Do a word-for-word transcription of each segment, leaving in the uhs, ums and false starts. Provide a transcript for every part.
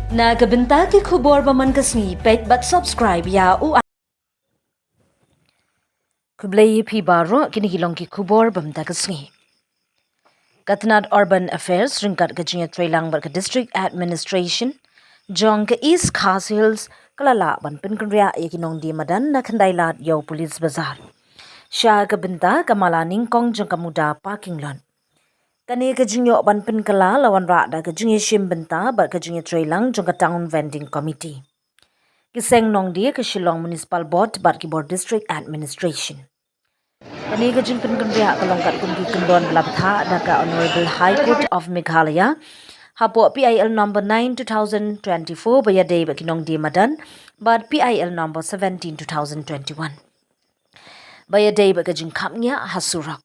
Na ka bynta ki khubor ba man ka sngi, peit bad subscribe ïa u. Khublei ïa phi baroh, kine ki long ki khubor ba mynta ka sngi. Ka tnad Urban Affairs ryngkat ka jingïatreilang bad ka District Administration jong ka East Khasi Hills ka la lah ban pynkynriah ïa ki nongdie madan na Khyndailad ïa u Police Bazar sha ka bynta ka mala nyngkong jong ka Muda Parking Lot. Kane ka jingïoh ban pynkylla la wanrah da ka jingïashim bynta bad ka jingïatreilang jong ka Town Vending Committee, ki seng nongdie, ka Shillong Municipal Board bad ki bor District Administration. Kane ka jingpynkynriah ka long katkum ki kyndon ba la bthah da ka Honourable High Court of Meghalaya hapoh P I L number nine two thousand twenty-four ba ïadei bad ki nongdie madan bad P I L number seventeen two thousand twenty-one ba ïadei bad ka jingkhapngiah ha surok.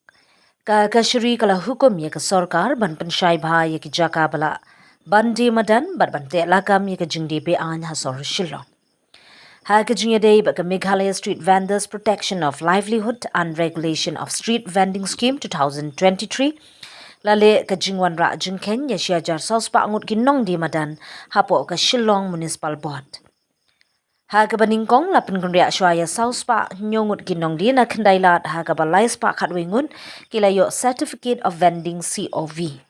Ka Kashari ka la hukum ïa ka sorkar ban pynshai bha ïa ki jaka ba lah ban die madan bad ban teh lakam ïa ka jingdie be-aiñ ha sor Shillong. Ha ka jingïadei bad ka Meghalaya Street Vendors Protection of Livelihood and Regulation of Street Vending Scheme two thousand twenty-three, la leh ka jingwanrah jingkheiñ ïa shi hajar saw spah ngut ki nongdie madan hapoh ka Shillong Municipal Board. Ha kaba nyngkong la pynkynriah shuwa ïa saw spah hynñiew ngut ki nongdie na Khyndailad, ha kaba lai spah khatwei ngut ki la ïoh Certificate of Vending, C O V.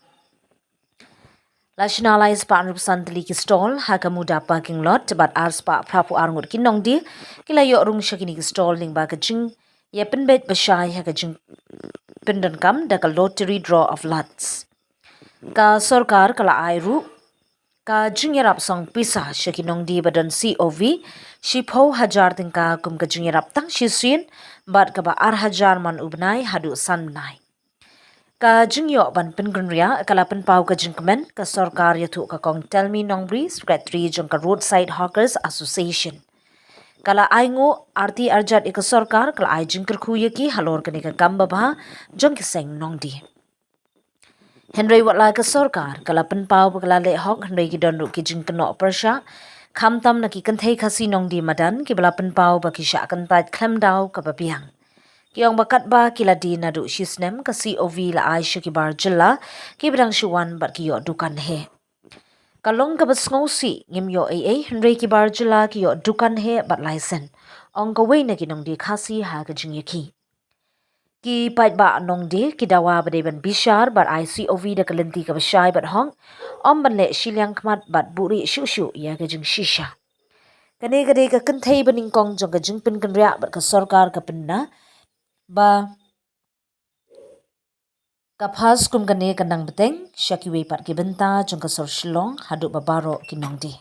La shna lai spah hynriewphew san tylli ki stall ha ka Muda Parking Lot bad ar spah phraphew ar ngut ki nongdie ki la ïoh rung sha kine ki stall lyngba ka jingïapynbeit bashai ha ka jingpyndonkam da ka Lottery Draw of Lots. Ka sorkar ka la ai ruh ka jingïarap song pisa sha ki nongdie ba don C O V shiphew hajar tyngka kum ka jingïarap tang shisien bad kaba ar hajar man u bnai haduh san bnai. Ka jingïoh ban pynkynriah ka la pynpaw ka jingkmen ka sorkar ïathuh ka Kong Telmi Nongbri, Secretary jong ka Roadside Hawkers Association. Ka la ainguh arti arjat ïa ka sorkar, ka la ai jingkyrkhu ïa ki halor kane ka kam babha jong ki seng nongdie. Hynrei wat la ka sorkar ka la pynpaw ba ka la leh hok, hynrei ki don ruh ki jingkynnoh pyrshah, khamtam na ki kynthei Khasi nongdie madan kiba la pynpaw ba ki shah kyntait khlem daw kaba biang. Ki ong ba katba ki la die naduh shisnem, ka C O V la ai sha ki bar jylla kiba dang shu wan bad ki ïoh dukan heh. Ka long kaba sngewsih, ngim ïoh ei ei, hynrei ki bar jylla ki ïoh dukan heh bad laisen, ong kawei na ki nongdie Khasi ha ka jingïakhih. Ki paidbah nongdie ki dawa ba dei ban bishar bad ai C O V da ka lynti kaba shai bad hok, ym ban leh shiliang khmat bad buhrieh shuh shuh ïa ka jingshisha. Kane ka dei ka kynthei ba nyngkong jong ka jingpynkynriah bad ka sorkar ka pynbna ba ka pass kum kane ka nang bteng sha kiwei pat ki bynta jong ka sor Shillong haduh ba baroh ki nongdie.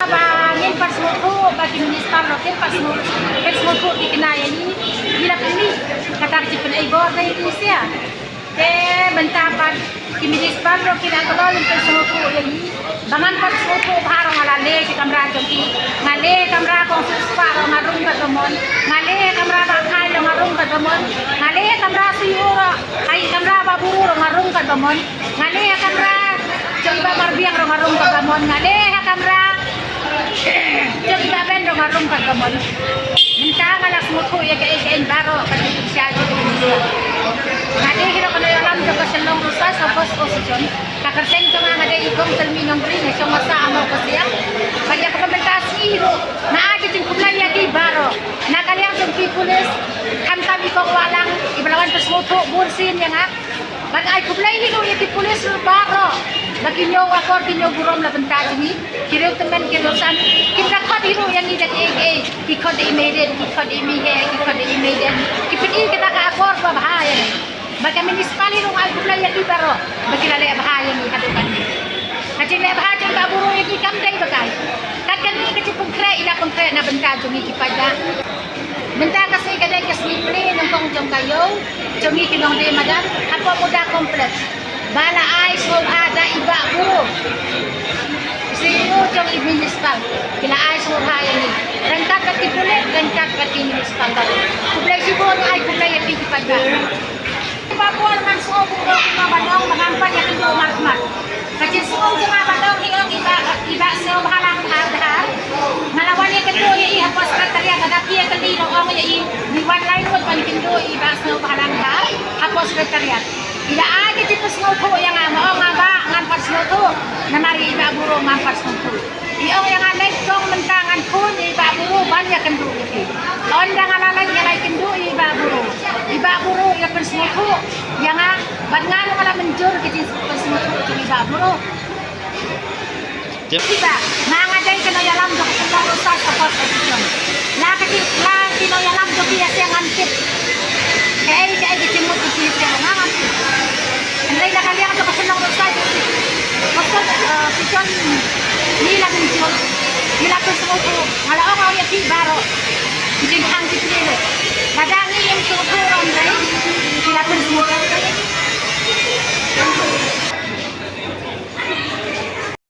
Ba ngin pat sngewthuh, ba ki minister ruh kin pat sngewthuh, kin sngewthuh ki kynnoh ïa ngi, ngi la pynmih kata ka jingpynei bor na ïa ki sha. Te mynta pat ki minister ruh ki la kylla, kin sngewthuh ïa ngi. Ba ngan pat sngewthuh bha ruh, nga la leh ki kamra jong ki. Nga leh kamra kong suk spa ruh nga rung katba mon. Nga leh kamra ba khai ruh nga rung katba mon. Nga leh kamra sui u ruh, ai, kamra ba buru ruh nga rung katba mon. Nga leh kamra jong i Bah Marbiang ruh nga rung katba mon. Nga leh kamra jong i Bah Ben ruh nga rung katba mon. Mynta nga la sngewthuh ïa kaei kaei baroh ka jingpynshai jong ki. Nga dei hi ruh ka nongïalam jong ka Shillong Roadside Hawkers Association. Ka kyrteng jong nga, nga dei i Kong Telmi Nongbri, nga shong ha Mawkasiang. Bad ïa kaba mynta sngi ruh nga ai ka jingkhublei ïa ki baroh, na ka liang jong ki pulit, khamtam i Kong Wahlang iba la wan pynsngewthuh bun sien ïa nga. Bad nga ai khublei hi ruh ïa ki pulit ruh baroh ba ki ñiew akor, ki ñiew burom na bynta jong ngi. Ki riew tymmen, ki riew san, kim da khot hi ruh ïa ngi da kiei kiei. Ki khot da i Maidan, ki khot da i Maihe, ki khot da i Maidan. Ki pyni kata ka akor ba bha ïa ngi. Bad ka municipal hi ruh nga ai khublei ïa ki baroh ba ki la leh bha ïa ngi haduh katne. Ka Jingleh bha jong i Bah Buro ïa ngi kam dei ba kai. Kat kane ka jingpynkhreh i la pynkhreh na bynta jong ngi ki paidbah. Mynta ka sngi ka dei ka sngi plie nyngkong jong ka ïew jong ngi ki nongdie madan hapoh Muda Complex. Ba la ai sngewbha da i Bah Buro, C E O jong i municipal. Ki la ai sngewbha ïa ngi ryngkat bad ki pulit, ryngkat bad ki municipal. Khublei shibun, ai khublei ïa phi ki paidbah. Bah Buro, ngan sngew bun ba ngan pat ïakynduh markhmat. Ka jingsngew jong nga ba dang hi ong i Bah, i Bah Sniawbhalang Dhar. Nga la wan ïakynduh ïa i hapoh secretariat, lada phi ïakynduh ong ïa i, ngi wan lai lut ban kynduh ïa i Bah Sniawbhalang Dhar hapoh secretariat. I la ai ka jingpynsngewthuh ïa nga, nga ong nga Bah ngan pat sngewthuh. Namar i Bah Buro ngam pat sngewthuh. I ong ïa nga leit kong mynta ngan phone ïa i Bah Buro ban ïakynduh ïa phi. Ynda nga la leit nga la ïakynduh ïa i Bah Buro. I Bah Buro i la pynsngewthuh ïa nga bad nga ruh nga la mynjur ka jingpynsngewthuh jong i Bah Buro. Jep. Phi ba nga nga dei ka nongïalam jong ka shnong Rosai Support Association. La ka ki, la ki nongïalam jong ki ïa seng ngan tip. Kaei kaei ka jingmut ka jingïaseng nga ngan tip. Hynrei na ka liang jong ka shnong Rosai Support, eh, Association ngi la mynjur, ngi la pynsngewthuh, nga la ong ïa phi baroh. Jingkhang jingkylli. Lada